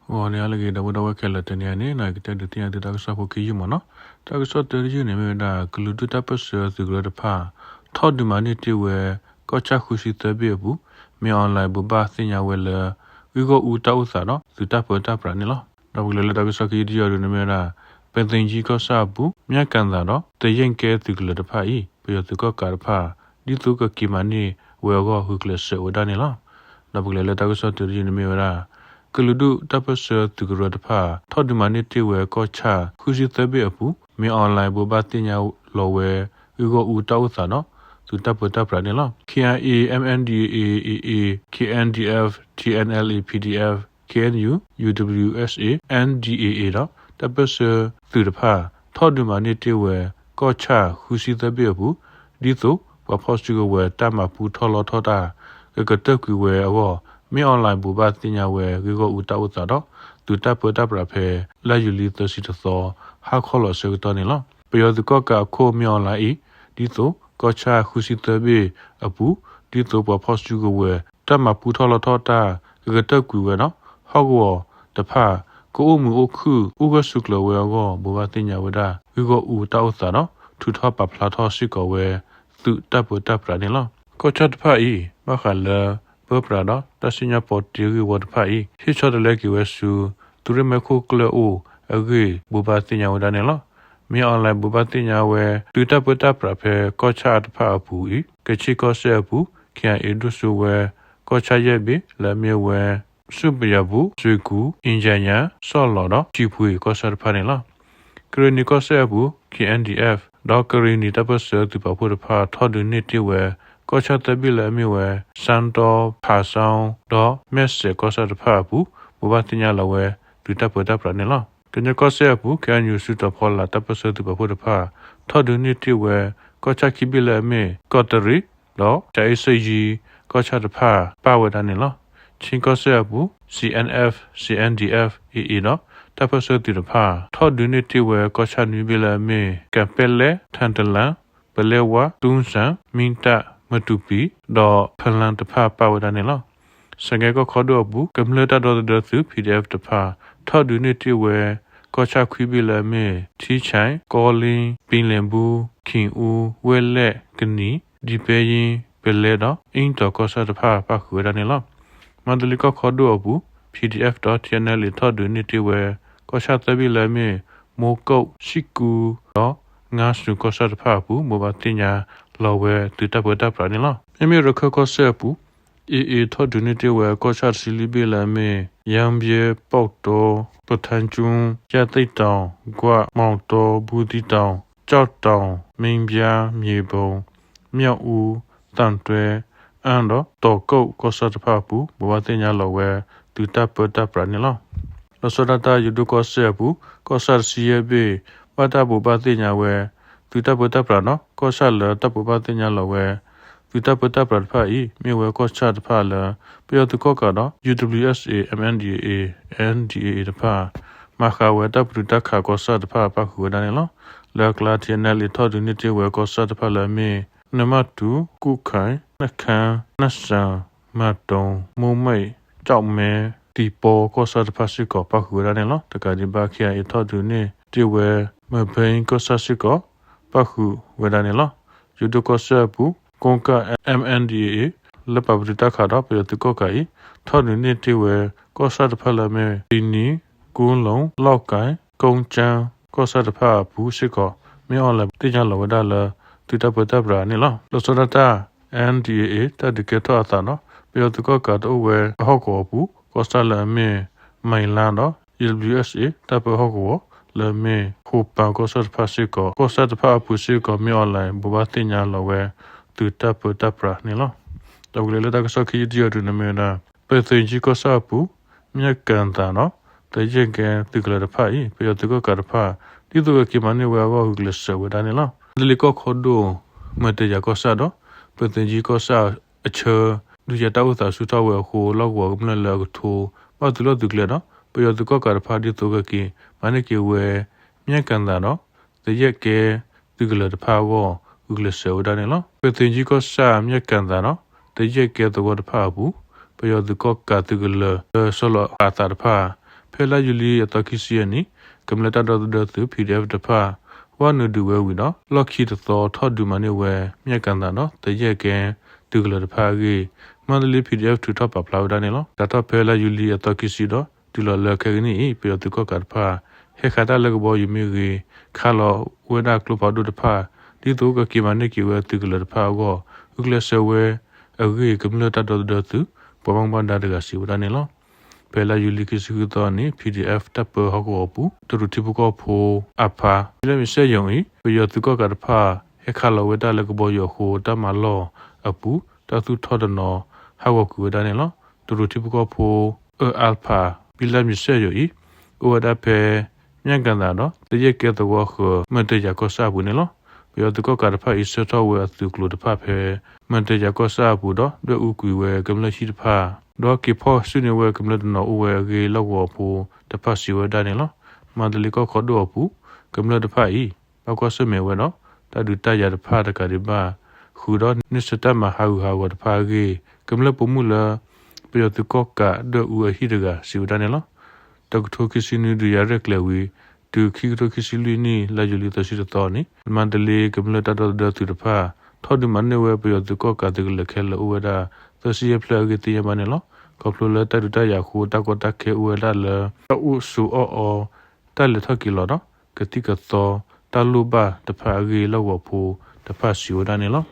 ဂီၤနံၤဟါလၢအဂ့ၤ ဒီပုၢ်ဝဲၢ်ခဲလၢာ်, တနံၤအံၤန့ၣ် ကတဲဒုးသ့ၣ်ညါသုတၢ်ကစီၣ်ဖိခံယုၢ်မးနီၤ. တၢ်ကစီၣ်တယုၢ်န့ၣ်မ့ၢ်ဝဲဒၣ် ကလုာ်ဒူၣ်တၢ်ပၢၢ်ဆၢသုးကရၢတဖၣ် ထီၣ်ဒုးမၤန့ၢ်တ့ၢ်ဝဲ ကီၢ်ဆၣ်ဃုဆံသၢဘ့ၣ်အပူၤ မင်းအောင်လှိုင် ဘိးဘၣ်သ့ၣ်ညါဝဲလၢ ဂ့ၢ်ဂီၢ်အူတၢ်အိၣ်သးဒီး သုးတၢ်ပၢတၢ်ပြးန့ၣ်လီၤ. ဒီးပကလဲၤလၢတၢ်ကစီၣ်ခံယုၢ်တယုၢ်အံၤဒုးန့ၣ်မ့ၢ်ဝဲဒၣ် ပဲသိင်ကြီးကီၢ်ဆၣ်အပူၤ မၠၣ်ကၣ်သးဒီး သယဲၣ်ကဲသုးကလၢၤတဖၣ်အံၤ ပယီၤသုးကီၣ်ကးတဖၣ် ဒ်သိးကက့ၤမၤန့ၢ်ဝဲအဂီၢ် ဂုာ်ကျဲးစၢးဝဲဒၣ်န့ၣ်လီၤ. ဒီးပကလဲၤလၢတၢ်ကစီၣ်တယုၢ်န့ၣ်မ့ၢ်ဝဲဒၣ် ကလုာ်ဒူၣ်တၢ်ပၢၢ်ဆၢသုးကရၢတဖၣ် ထီၣ်ဒုးမၤန့ၢ်တ့ၢ်ဝဲကီၢ်ဆၣ်ဃုဆံသၢဘ့ၣ်အပူၤ မင်းအောင်လှိုင် ဘိးဘၣ်သ့ၣ်ညါလီၤဝဲ ဂ့ၢ်ဂီၢ်အူတၢ်အိၣ်သးဒီး သုးတၢ်ပၢတၢ်ပြးန့ၣ်လီၤ. KIA, MNDAA, AA, KNDF, TNLA, PDF, KNU, UWSA, NDAA ဒီး တၢ်ပၢၢ်ဆၢသုးတဖၣ် ထီၣ်ဒုးမၤန့ၢ်တ့ၢ်ဝဲ ကီၢ်ဆၣ်ဃုဆံသၢဘ့ၣ်အပူၤ ဒ်သိးပှၤဖီၣ်စုကဝဲၤတၢ်မၤပူထီၣ်လီထီၣ်တၢ် ကကတၢၢ်ကွံာ်ဝဲအဂီၢ် မင်းအောင်လှိုင် ဘိးဘၣ်သ့ၣ်ညါဝဲ ဂ့ၢ်ဂီၢ်အူတၢ်အိၣ်သးဒီး သုးတၢ်ပၢတၢ်ပြးဖဲ လါယူၤလံသၢဆံတသီ ဟါခီလီၤဆၢကတီၢ်န့ၣ်လီၤ. ပယီၤသုးကီၣ်ကးအခိၣ် မင်းအောင်လှိုင် အံၤ ဒ်သိးကီၢ်ဆၣ်ဃုဆံသၢဘ့ၣ်အပူၤ ဒ်သိးပှၤဖီၣ်စုကဝဲၤ တၢ်မၤပူထီၣ်လီထီၣ်တၢ် ကကတၢၢ်ကွံာ်ဝဲဒီး ဟီၣ်ကဝီၤတဖၣ် ကအိၣ်မုာ်အိၣ်ခုၣ် အိၣ်ဂၢၢ်ဆိးကျၢၤဝဲအဂီၢ် ဘိးဘၣ်သ့ၣ်ညါဝဲဒၣ် ဂ့ၢ်ဂီၢ်အူတၢ်အိၣ်သးဒီး ထုးထီၣ်ပာ်ဖျါထီၣ်စ့ၢ်ကီးဝဲ သုးတၢ်ပၢတၢ်ပြးန့ၣ်လီၤ. ကီၢ်ဆၣ်တဖၣ်အံၤ ဘၣ်ဃးလၢ ပၢပြးဒီးတၢ်စံၣ်ညီၣ်ပီတ့ဂ့ၢ်ဝီတဖၣ်အံၤ ဟ့ၣ်ဆီတလဲက့ၤဝဲဆူ သုးရ့ၣ်မဲခိၣ်ကျၢၢ်အိၣ်အဂ့ၢ် ဘိးဘၣ်သ့ၣ်ညါဝဲဒၣ်န့ၣ်လီၤ. မင်းအောင်လှိုင် ဘိးဘၣ်သ့ၣ်ညါဝဲ သုးတၢ်ပၢတၢ်ပြးဖဲကီၢ်ဆၣ်တဖၣ်အပူၤအံၤ ကခ့ၣ်ကီၢ်စဲၣ်အပူၤ KIA ဒိၣ်စိဝဲ ကီၢ်ဆၣ်ယဲၢ်ဘ့ၣ် လၢအမ့ၢ်ဝဲ ဆူၣ်ပယၤပူၤ, စူၤကူၤ, အ့ၣ်ကၠၣ်ညါ, စီၣ်လီၤဒီး ကၠံဖှ့ကီၢ်ဆၣ်တဖၣ်န့ၣ်လီၤ. ကရ့ၣ်နံၤကီၢ်စဲၣ်အပူၤ KNDF ဒီးကရ့ၣ်နံၤတၢ်ပၢၢ်ဆၢသုးပာ်ဖှိၣ်တဖၣ် ထီၣ်ဒုးန့ၢ်တ့ၢ်ဝဲ ကီၢ်ဆၣ်သၢဘ့ၣ်လၢအမ့ၢ်ဝဲ စၣ်တီၣ်, ဖးစီ, ဒီးမဲၢ်စဲးကီၢ်ဆၣ်တဖၣ်အပူၤ ဘိးဘၣ်သ့ၣ်ညါလီၤဝဲ သုးတၢ်ပၢတၢ်ပြးန့ၣ်လီၤ. ကညီကီၢ်စဲၣ်အပူၤ KNU စုတီၤဖီလာ်တၢ်ပၢၢ်ဆၢသုးပာ်ဖှိၣ်တဖၣ် ထီၣ်ဒုးန့ၢ်တ့ၢ်ဝဲ ကီၢ်ဆၣ်ခံဘ့ၣ်လၢအမ့ၢ် ကီးတရံး ဒီး ကၠၤအ့စ့ၣ်ယံၤ ကီၢ်ဆၣ်တဖၣ်ပာ်ဝဲဒၣ်န့ၣ်လီၤ. ခ့ၣ်ကီၢ်စဲၣ်အပူၤ CNF, CNDF, AA ဒီး တၢ်ပၢၢ်ဆၢသုးတဖၣ် ထီၣ်ဒုးန့ၢ်တ့ၢ်ဝဲကီၢ်ဆၣ်နွံဘ့ၣ်လၢအမ့ၢ် ကၣ်ပဲလဲၣ်, ထၣ်တလၣ်, ပလဲဝါ, တူစၣ်, မံတၣ်, မတူပံ, ဒီးဖလၣ်တဖၣ်ပာ်ဝဲဒၣ်န့ၣ်လီၤ. စကဲကီၢ်ခီဒိၣ်အပူၤ ကမျၢၢ်တၢ်ဒီသဒၢသုး PDF တဖၣ် ထီၣ်ဒုးန့ၢ်တ့ၢ်ဝဲ ကီၢ်ဆၣ်ခွံဘ့ၣ်လၢအမ့ၢ် ထံဆဲး, ကီလ့, ပံၤလဲၣ်ဘူ, ခ့ၣ်အူ, ဝဲလဲၣ်, ကနံၤ, ဒံပဲယ့, ပလဲဒီး အ့ၣ်တီၤကီၢ်ဆၣ်တဖၣ်ပာ်ဃုာ်ဝဲဒၣ်န့ၣ်လီၤ. မၤတလ့ကီၢ်ခီဒိၣ်အပူၤ PDF ဒီး TNLA ထီၣ်ဒုးန့ၢ်တ့ၢ်ဝဲ ကီၢ်ဆၣ်သၢဘ့ၣ်လၢအမ့ၢ် မိၢ်ကိၣ်, ဆံၣ်ကူ, ဒီး ငါစူၤကီၢ်ဆၣ်တဖၣ်အပူၤ ဘိးဘၣ်သ့ၣ်ညါလီၤဝဲသုးတၢ်ပၢတၢ်ပြးန့ၣ်လီၤ. မ့မ့ၢ်ရခၢၣ်ကီၢ်စဲၣ်အပူၤ AA ထီၣ်ဒုးန့ၢ်တ့ၢ်ဝဲကီၢ်ဆၣ်တဆံလွံၢ်ဘ့ၣ်လၢအမ့ၢ် ယၣ်ဘဲ, ပီၣ်တီ, ပထါကၠူ, ယၣ်သ့ၣ်တီၤ, ကွၢ်, မီၤတီ, ဘူသံတီၤ, ကၠီၣ်တီၤ, မ့ၣ်ဘၠါ, မၠ့ၣ်ဘိ, မၠၣ်အူ, သၣ်တွဲ, အၣ်ဒီး တီၤကိၣ်ကီၢ်ဆၣ်တဖၣ်အပူၤ ဘိးဘၣ်သ့ၣ်ညါလီၤဝဲ သုးတၢ်ပၢတၢ်ပြးန့ၣ်လီၤ. လီၤဆီဒၣ်တၢ် ယိၤဒိၣ်ကီၢ်စဲၣ်အပူၤ ကီၢ်ဆၣ်တဆံယဲၢ်ဘ့ၣ် ဘၣ်တၢ်ဘိးဘၣ်သ့ၣ်ညါဝဲ သုးတၢ်ပၢတၢ်ပြးဒီး ကီၢ်ဆၣ်လၢတၢ်ဘိးဘၣ်သ့ၣ်ညါလီၤဝဲ သုးတၢ်ပၢတၢ်ပြးတဖၣ်အံၤ မ့ၢ်ဝဲကီၢ်ဆၣ်တဖၣ်လၢ ပယီၤသုးကီၣ်ကးဒီး UWSA, MNDAA, NDAA တဖၣ် မၤဃာ်ဝဲတၢ်ပတုာ်တၢ်ခးကီၢ်ဆၣ်တဖၣ်ပာ်ဃုာ်ဝဲဒၣ်န့ၣ်လီၤ. လၢအကျါ TNLA ထီၣ်ဒုးန့ၢ်တ့ၢ်ဝဲကီၢ်ဆၣ်တဖၣ်လၢအမ့ၢ် နမၣ်တူၣ်, ကူၣ်ခၣ်, နခၣ်, နၢ်စၣ်, မၤတိၤ, မိၢ်မဲး, ကၠီၣ်မဲ, သံၣ်ပီကီၢ်ဆၣ်တဖၣ်စ့ၢ်ကီးပာ်ဃုာ်ဝဲဒၣ်န့ၣ်လီၤ. တကးဒံးဘၣ် KIA ထီၣ်ဒုးန့ၢ်တ့ၢ်ဝဲ မဘ့ကီၢ်ဆၣ်စ့ၢ်ကီး ပာ်ဃုာ်ဝဲဒၣ်န့ၣ်လီၤ. ယိၤဒိၣ်ကီၢ်စဲၣ်အပူၤ ကိကၣ် MNDAA လၢပာ်ပတုာ်တၢ်ခးဒီးပယီၤသုးကီၣ်ကးအံၤ ထီၣ်ဒုးန့ၢ်တ့ၢ်ဝဲ ကီၢ်ဆၣ်တဖၣ်လၢအမ့ၢ် သံနံၤ, ကူလီၣ်, လီၣ်ကၣ်, ကိကၠၢ် ကီၢ်ဆၣ်တဖၣ်အပူၤစ့ၢ်ကီး မ့ၢ်အီၤလဲၣ်သ့ၣ်ညါလီၤဝဲဒၣ်လၢ သုးတၢ်ပၢတၢ်ပြးန့ၣ်လီၤ. လီၤဆီဒၣ်တၢ် NDAA တၢ်ဒုးကဲထီၣ်အသးဒီး ပယီၤသုးကီၣ်ကးတအိၣ်ဝဲအဟီၣ်ကဝီၤအပူၤ ကီၢ်ဆၣ်လၢအမ့ၢ် မၤလါဒီး UWSA တၢ်ပၢဟီၣ်ကဝီၤ လၢအမ့ၢ် ဟိၣ်ပၢၤကီၢ်ဆၣ်တဖၣ်စ့ၢ်ကီး ကီၢ်ဆၣ်တဖၣ်အပူၤစ့ၢ်ကီး မ့ၢ်အီၤလဲၣ် ဘိးဘၣ်သ့ၣ်ညါလီၤဝဲ သုးတၢ်ပၢတၢ်ပြးန့ၣ်လီၤ. ဒီးပကလဲၤလၢတၢ်ကစီၣ်ခံယုၢ်တယုၢ်ဒုးန့ၣ်မ့ၢ်ဝဲဒၣ် ပဲသိင်ကြီးကီၢ်ဆၣ်အပူၤ မၠၣ်ကၣ်သးဒီး သယဲၢ်ကဲသုးကလၢၤတဖၣ်အံၤ ပယီၤသုးကီၣ်ကးတဖၣ် ဒ်သိးကက့ၤမၤန့ၢ်ဝဲအဂီၢ် ဂုာ်ကျဲးစၢးဝဲဒၣ်န့ၣ်လီၤ. မၤတလ့ကီၢ်ခီဒိၣ် မၢတယၤကီၢ်ဆၣ်ဒီး ပဲသိင်ကြီးကီၢ်ဆၣ်အဆၢ ဒုးယၤတၢ်အိၣ်သးဆူၣ်ထီၣ်ဝဲအဃိ လီၢ်ကဝီၤကမျၢၢ်လၢအကထိ ဘၣ်သုးလီၢ်သုးကျဲဒီး ပယီၤသုးကီၣ်ကးတဖၣ် ဒ်သိးကက့ၤ မၤန့ၢ်က့ၤဝဲ မၠၣ်ကၣ်သးဒီး သယဲၢ်ကဲသုးကလၢၤတဖၣ်အဂီၢ် ဂုာ်ကျဲးစၢးဝဲဒၣ်န့ၣ်လီၤ. ပဲသိင်ကြီးကီၢ်ဆၣ် မၠၣ်ကၣ်သးဒီး သယဲၢ်ကဲသဝီတဖၣ်အပူၤ ပယီၤသုးကီၣ်ကးသုးကလၢၤ လၢဆီလီၤအသးတဖၣ် ဖဲလါယူၤလံအသီခံဆံအနံၤ ကမျၢၢ်တၢ်ဒီသဒၢသုး P D F တဖၣ် ဝဲနုာ်ဒုးဝဲဝံၤဒီး လီၢ်ခံတသီထီၣ်ဒုးမၤန့ၢ်ဝဲ မၠဲၣ်ကၣ်သၣ်ဒီး သယဲၢ်ကဲသုးကလၢၤတဖၣ်အဂ့ၢ် မၤတလ့ P D F ထုးထီၣ်ပာ်ဖျါဝဲဒၣ်န့ၣ်လီၤ. စးထီၣ်ဖဲလါယူၤလံအသီခံဆံဒီး တုၤလီၤလၢခဲကနံၣ်အံၤ ပယီၤသုးကီၣ်ကးတဖၣ် ဟဲခးတၢ်လၢကဘီယူၤမ့ၢ်ဂ့ၤ ခးလီၤဝဲဒၣ်ကျိဖးဒိၣ်တဖၣ် ဒ်သိးကက့ၤမၤန့ၢ်က့ၤဝဲသုးကလၢၤတဖၣ်အဂီၢ် ဂုာ်ကျဲးစၢးဝဲအဂ့ၢ် ကမျၢၢ်တၢ်ဒီသဒၢသုး ပှၤဘၣ်မူဘၣ်ဒါတဂၤစံးဝဲဒၣ်န့ၣ်လီၤ. ဖဲလါယူၤလံခံဆံဃုသီန့ၣ် P D F တၢ်ပၢဟီၣ်ကဝီၤအပူၤ တရူးထံဖိကီၢ်ဖိအဖါ ဘံလၢမံၤစဲၣ်ယိၤအံၤ ပယီၤသုးကီၣ်ကးတဖၣ် ဟဲခးလီၤဝဲဒၣ်လၢကဘီယူၤအဃိ တၢ်မၤလီၢ်အပူၤ တၢ်သူၣ်ထီၣ်တနီၤ ဟးဂီၤကွံာ်ဝဲဒၣ်န့ၣ်လီၤ. တရူးထံဖိကီၢ်ဖိအၢအါဖး ဘံလၢမံၤစဲၣ်ယိၤအံၤ အိၣ်ဝဲဒၣ်ဖဲ မၠဲၣ်ကၣ်သၣ်ဒီး သယဲၢ်ကဲသဝီဃၢၤ မၢၢ်တယၤကီၢ်ဆၣ်အပူၤန့ၣ်လီၤ. ပယီၤသုးကီၣ်ကးတဖၣ်အံၤ ဆှၢထီၣ်ဝဲအသုးကျိၤတဖၣ်ဖဲ မၢၢ်တယၤကီၢ်ဆၣ်အပူၤဒီး ဒွဲၣ်အူကွံာ်ဝဲကမျၢၢ်ဟံၣ်တဖၣ် ဒီးက့ၤဖီၣ်စုန့ၢ်ဝဲကမျၢၢ်တနီၤအိၣ်ဝဲအဂ့ၢ်လီၢ်ကဝီၤဖိတဖၣ်စံးဝဲဒၣ်န့ၣ်လီၤ. မၤတလ့ကီၢ်ခီဒိၣ်အပူၤ ကမျၢၢ်တဖၣ်အံၤ ဘၣ်ကွၢ်ဆၢၣ်မဲာ်ဝဲဒီး တၢ်ဒုးတၢ်ယၤတဖၣ်တကးဒံးဘၣ် ဃုာ်ဒီးန့ၢ်ဆၢၣ်တၢ်မၤဟးဂူာ်ဟးဂီၤတဖၣ်အဂ့ၢ် ကမျၢၢ်ပိာ်မုၣ်လၢ ပယီၤသုးကီၣ်ကးဒွဲၣ်အူအဟံၣ်တဂၤစံးဝဲဒၣ်န့ၣ်လီၤ. တကထိခံဆံနွံဒုးယၤရဲၣ်ကျဲၤဝံၤ တုၤခံကထိခံဆံလွံၢ်နံၣ် လါယူၤလံသီဆံတသီန့ၣ် မၤတလ့ကမျၢၢ်တၢ်ဒီသဒၢသုးတဖၣ် ထီၣ်ဒုးမၤန့ၢ်ဝဲပယီၤသုးကီၣ်ကးသုးကလၢၤခဲလၢာ်အိၣ်ဝဲဒၣ် သၢဆံယဲၢ်ဖျၢၣ်အဂ့ၢ်သ့ၣ်ညါဘၣ်န့ၣ်လီၤ. ခီဖျိလၢတၢ်ဒုးတၢ်ယၤအဃိ တၢ်ကီတၢ်ခဲအိၣ်ဝဲဒၣ်လၢ တၢ်အိၣ်ဆိးအီၣ်အီ တၢ်လဲၤထီၣ်က့ၤလီၤဒီး ကသံၣ်ကသီ တၢ်လိၣ်ဘၣ်တဖၣ်အဂ့ၢ် လီၢ်ကဝီၤဖိတဖၣ်စံးဝဲဒၣ်န့ၣ်လီၤ.